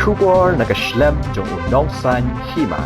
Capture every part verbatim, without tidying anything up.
Khubor na ka shlem jong u nongsan hima.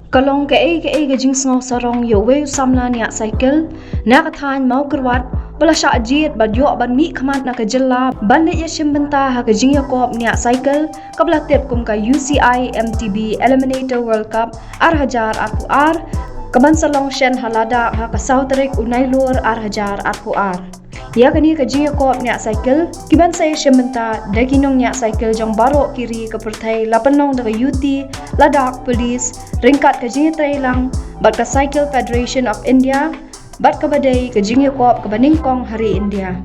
Ka long kaei kaei ka jingsngew sarong ïa uwei u samla niah cycle na ka thaiñ Mawkyrwat ba la shah jied bad ïoh ban mih khmat na ka jylla ban leit ïashim bynta ha ka jingïakop niah cycle kaba la tip kum ka U C I M T B Eliminator World Cup ar hajar arphew ar, kaban sa long shen ha Ladakh ha ka saw tarik u Nailur ar hajar arphew ar. Ïa kane ka jingïakop niah cycle, kiban sa ïashim bynta da ki nongniah cycle jong baroh ki ri ka pyrthei la pynlong da ka U T, Ladakh Police, ryngkat ka jingïatreilang bad ka Cycle Federation of India, bad kaba dei ka jingïakop kaba nyngkong ha ri India.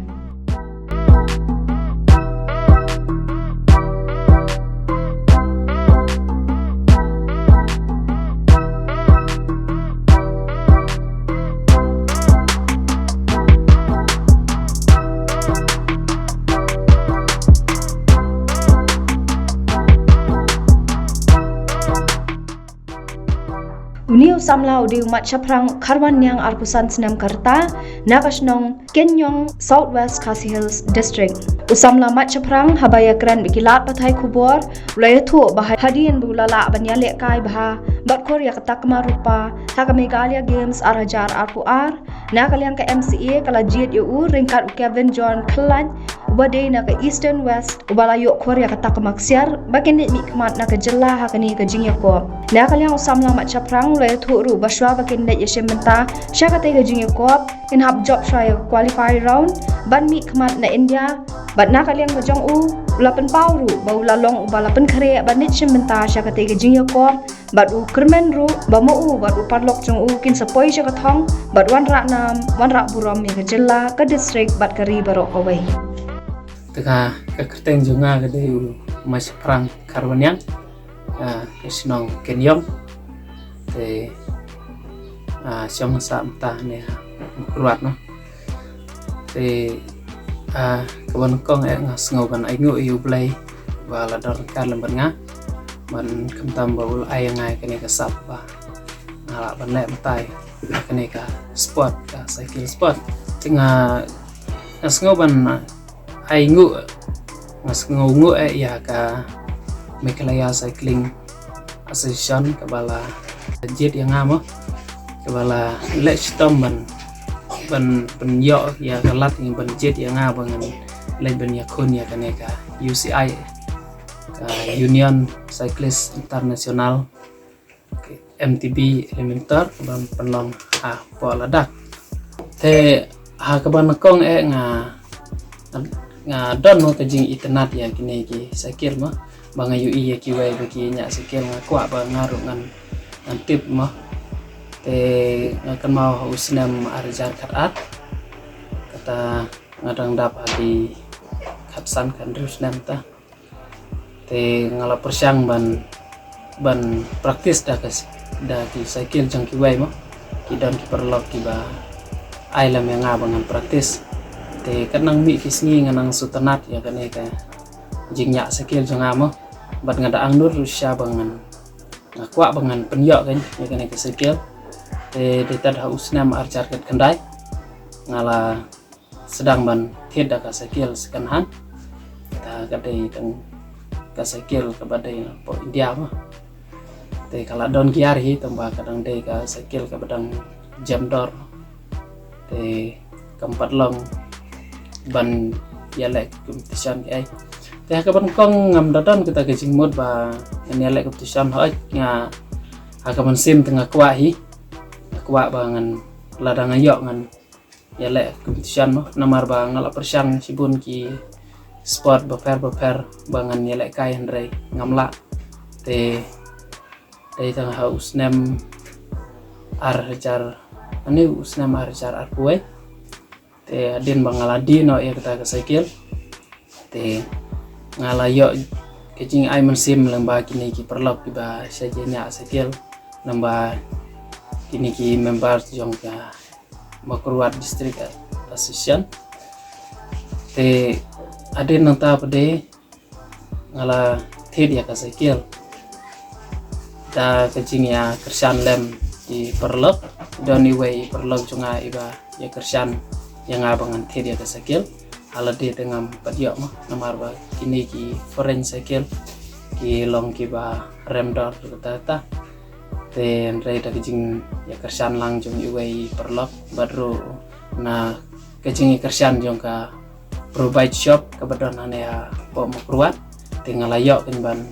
Une u samla u dei u mat shaphrang Kharwan Niang arphew san snem ka rta na ka shnong Kenyong, South West Khasi Hills District. U samla mat shaphrang haba ïakren bad ki lad pathai khubor u la ïathuh ba hadien ba u la lah ban ïalehkai bha bad khor ïa ka takma rupa ha ka Meghalaya Games ar hajar arphew ar, na ka liang ka M C A ka la jied ïa u ryngkat u Kevin John Khlaiñ uba dei na ka Eastern West uba la ïoh khor ïa ka takma ksiar ba kin leit mih khmat na ka jylla ha kane ka jingïakop. Na ka liang u samla mat shaphrang u la ïathuh ruh ba shwa ba kin leit ïashim bynta sha katei ka jingïakop, kin hap jop shuwa ïa ka qualify round ban mih khmat na India. Bad na ka liang ka jong u, u la pynpaw ruh ba u la long uba la pynkhreh ban leit shim bynta sha katei ka jingïakop, bad u kyrmen ruh ba ma u bad u paralok jong u kin sa poi sha ka thong bad wanrah nam wanrah burom ïa ka jylla, ka district bad ka ri baroh kawei. Te ka, ka kyrteng jong nga ka dei u Mashaphrang Kharwan Niang, ah, ka shnong Kenyong. Te, ah, shong sah mynta ne ha Mawkyrwat noh. Te, ah, kaba nyngkong eh nga sngew ban ainguh ïa U Blei ba la don ryngkat lem bad nga. Ban khamtam ba u la ai ïa nga ïa kane ka sap ba nga lah ban leh mynta ïa kane ka sport, ka cycle sport. Te nga, nga sngew ban, ah, ainguh, nga sngewnguh eh ïa ka Meghalaya Cycling Association kaba la jied ïa nga mo, kaba la leh shitom ban, ban pynïoh ïa ka lad ban jied ïa nga ba ngan leit ban ïakhun ïa kane ka U C I, ka Union Cyclist International, ka M T B Eliminator, ban pynlong hapoh Ladakh. Te ha kaba nyngkong eh nga, nga don mo ka jingitynnad ïa kine ki cycle mo, ba nga ïohi ïa kiwei ba ki ñiah cycle, nga kwah ba nga ruh ngan, ngan tip mo. Te nga kynmaw ha u snem ar hajar khatar, kata nga dang dap ha ki khatsan khathynriew snem ta. Te nga la pyrshang ban, ban practice da ka, da ki cycle jong kiwei mo. Ki don ki paralok kiba ai lem ïa nga ba ngan practice. Te ka nang mih ki sngi nga nang sngewtynnad ïa kane ka jingñiah cycle jong nga mo. Bad nga da angnud ruh shisha ba ngan, nga kwah ba ngan pynïoh kein ïa kane ka cycle. Te dei tad ha u snem ar hajar khatkhyndai nga la sdang ban thied da ka cycle second hand. Ta ka dei tang ka cycle kaba dei napoh India mo. Te ka la don gear hi, tangba ka dang dei ka cycle kaba dang jem dor. Te kam pat long ban ïaleh competition kiei. Te ha kaba nyngkong ngam da don kata ka jingmut ba ngan ïaleh competition, hooid nga ha ka mynsiem te nga kwah hi. Nga kwah ba ngan, lada nga ïoh ngan ïaleh competition mo, namar ba nga la pyrshang shibun ki sport bapher bapher ba ngan ïalehkai hynrei ngam lah. Te dei tang ha u snem ar hajar, ani u snem ar hajar arphew wei. Te hadien ba nga la die noh ïa kata ka cycle, te nga la ïoh ka jingai mynsiem lyngba kine ki paralok kiba shah jingñiah cycle, lyngba kine ki member jong ka Mawkyrwat District Association. Te hadien nangta pat de nga la thied ïa ka cycle da ka jingïakyrshan lem ki paralok. Don iwei i paralok jong nga iba ïakyrshan ïa nga ba ngan thied ïa ka cycle. Ha lade te ngam pat ïoh mo, namar ba kine ki foreign cycle ki long kiba rem dor kata kata. Te hynrei da ka jingïakyrshan lang jong iwei i paralok bad ruh na ka jingïakyrshan jong ka Pro Bike Shop kaba don hangne hapoh Mawkyrwat, te nga la ïoh kynban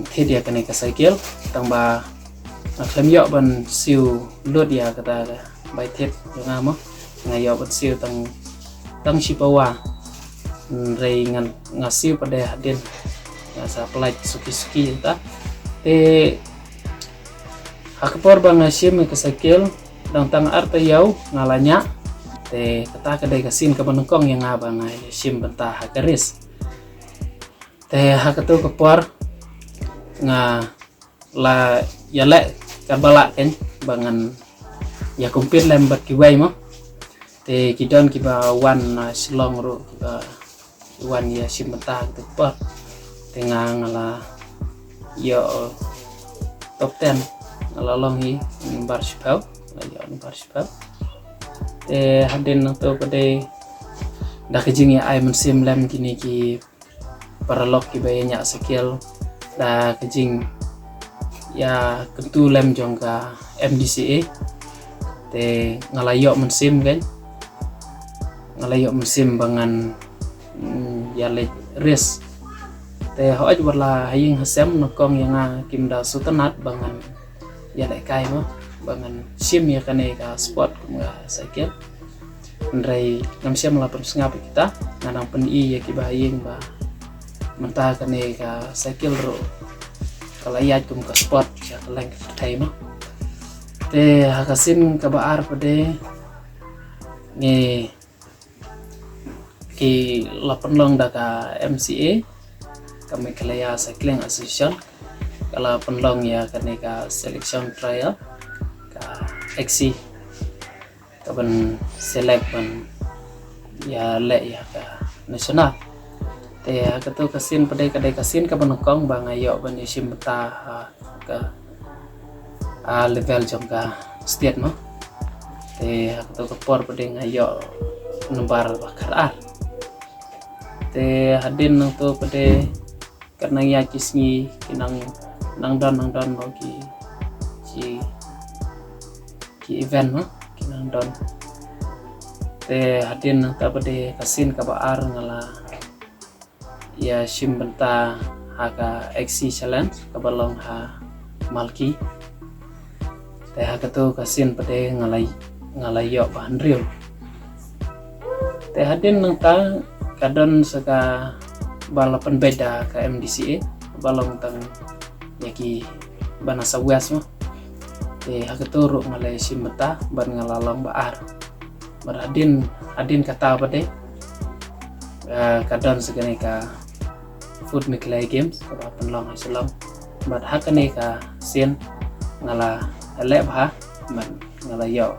thied ïa kane ka cycle, tang ba nga khlem ïoh ban siew lut ïa kata ka bai thied jong nga mo. Nga ïoh ban siew tang, tang shi pawa. Hynrei ngan, nga siew pat de hadien, nga sa pynlait suki suki ta. Te ha ka por ba nga shim ïa ka cycle, dang tang ar taïew nga la ñiah. Te kata ka dei ka sien kaba nyngkong ïa nga ba nga shim bynta ha ka race. Te ha kato ka por nga la ïaleh katba lah kein ba ngan ïa compete lem bad kiwei mo. Te ki don kiba wan na Shillong ruh kiba wan ïa shim bynta ha kato ka por. Te nga, nga la ïoh top ten, nga la long hi number shiphew, nga la ïoh number shiphew. Te hadien nangto pat de da ka jingïa ai mynsiem lem kine ki paralok kiba ïa ñiah cycle, da ka jingïakyntu lem jong ka M D C A. Te nga la ïoh mynsiem kein, nga la ïoh mynsiem ba ngan, mm, ïa leit race. Te hooid wat la ha ïing ha sem nyngkong ïa nga kim da sngewtynnat ba ngan ïalehkai mo, ba ngan shim ïa kane ka sport kum ka cycle. Hynrei ngam shym la pynsngap ïa kita, nga dang pyni ïa kiba ha ïing ba mynta kane ka cycle ruh ka la ïaid kum ka sport sha kylleng ka pyrthei mo. Te ha ka sien kaba ar pat de ngi, ki la pynlong da ka M C A, ka Meghalaya Cycling Association, ka la pynlong ïa kane ka selection trial, ka X C, ka ban select ban ïaleh ïa ka national. Te ha kato ka sien pat de ka dei ka sien kaba nyngkong ba nga ïoh ban ïashim bynta ha ka, ah, level jong ka state mo. Te ha kato ka por pat de nga ïoh number ba khatar. Te hadien nangto pat de kat nang ïa ki sngi ki nang, nang don, nang don mo ki, ki, ki event mo ki nang don. Te hadien nangta pat de ka sien kaba ar nga la ïashim bynta ha ka X C Challenge kaba long ha Malki. Te ha kato ka sien pat de nga la, nga la ïoh ba hynriew. Te hadien nangta ka don sa kaba la pynbeit da ka M D C A, kaba long tang ïa kiba na South West mo. Te ha kato ruh nga la ïashim bynta bad nga la long ba ar. Bad hadien, hadien kata pat de, eh, ka don sa kane ka Food Meghalaya Games kaba pynlong ha Shillong. Bad ha kane ka sien nga la leh bha bad nga la ïoh,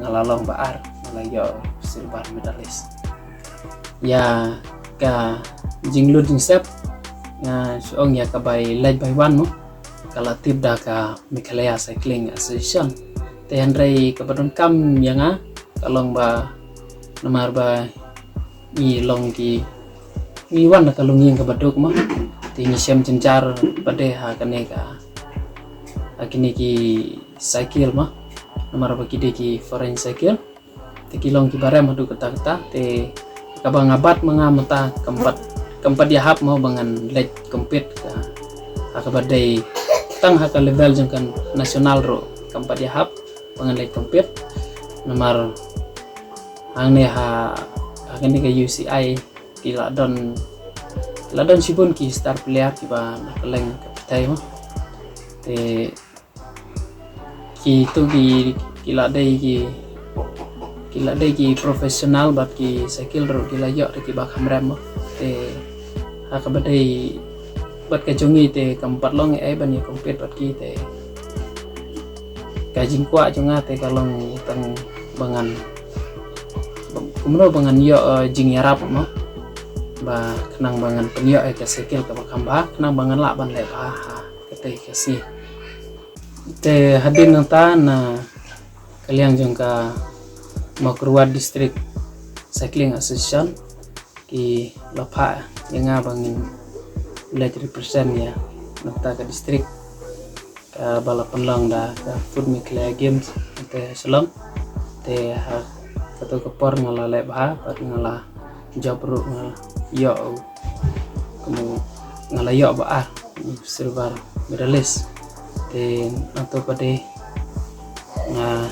nga la long ba ar, nga la ïoh silver medalist. Ïa ka jinglut jingsep nga shu ong ïa ka bai leit bai wan mo, ka la tip da ka Meghalaya Cycling Association. Te hynrei kaba donkam ïa nga ka long ba namar ba ngi long ki, ngi wan na ka longïing kaba duk mo. Te ngi shem jynjar pat de ha kane ka, ha kine ki cycle mo, namar ba ki dei ki foreign cycle. Te ki long kiba rem haduh katta katta. Te kaba nga bat ma nga mynta kam pat, kam pat ïahap mo ba ngan leit compete ka, ha kaba dei tang ha ka level jong ka national ruh kam pat ïahap ba ngan leit compete. Namar hangne ha, ha kane ka U C I ki la don, ki la don shibun ki star player kiba na kylleng ka pyrthei mo. Te kitu ki, ki la dei ki, ki la dei ki professional bad ki cycle ruh ki la ïoh da kiba kham rem mo. Te ha kaba dei bad ka jong ngi te kam pat long ei ban ïa compete bad ki. Te ka jingkwah jong nga te ka long tang ba ngan, ba, Kumno ba ngan ïoh, eh, jingïarap mo, ba khnang ba ngan pynïoh ïa ka cycle kaba kham bha, khnang ba ngan lah ban leh bha ha kata ka sngi. Te hadien nangta na ka liang jong ka Mawkyrwat District Cycling Association ki la phah ïa nga ba ngin leit represent ïa nangta ka district, kaba la pynlong da ka Food Meghalaya Games te Shillong. Te ha kato ka por nga la leh bha bad nga la jop ruh, nga ïoh, kum nga la ïoh ba ar, silver medalist. Te nangto pat de nga,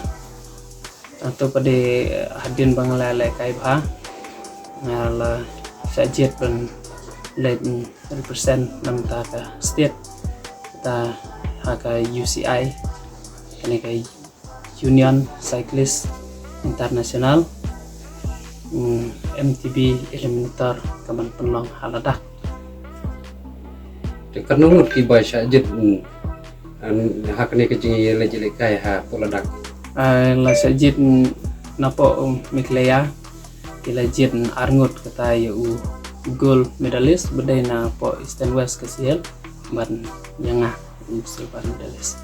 nangto pat de hadien ba nga la lehkai bha, nga la shah jied ban leit represent namar ka state, ta ha ka U C I, kane ka Union Cyclist International, mm, M T B Eliminator kaban pynlong ha Ladakh. Te katno ngut kiba shah jied, mm, ha kane ka jingïaleit jingïalehkai hapoh Ladakh? Ah, la shah jied, mm, napoh, mm, Meghalaya ki la jied, mm, ar ngut, kata ïa u gold medalist ba dei napoh Eastern West Khasi Hills, bad ïa nga u silver medalist.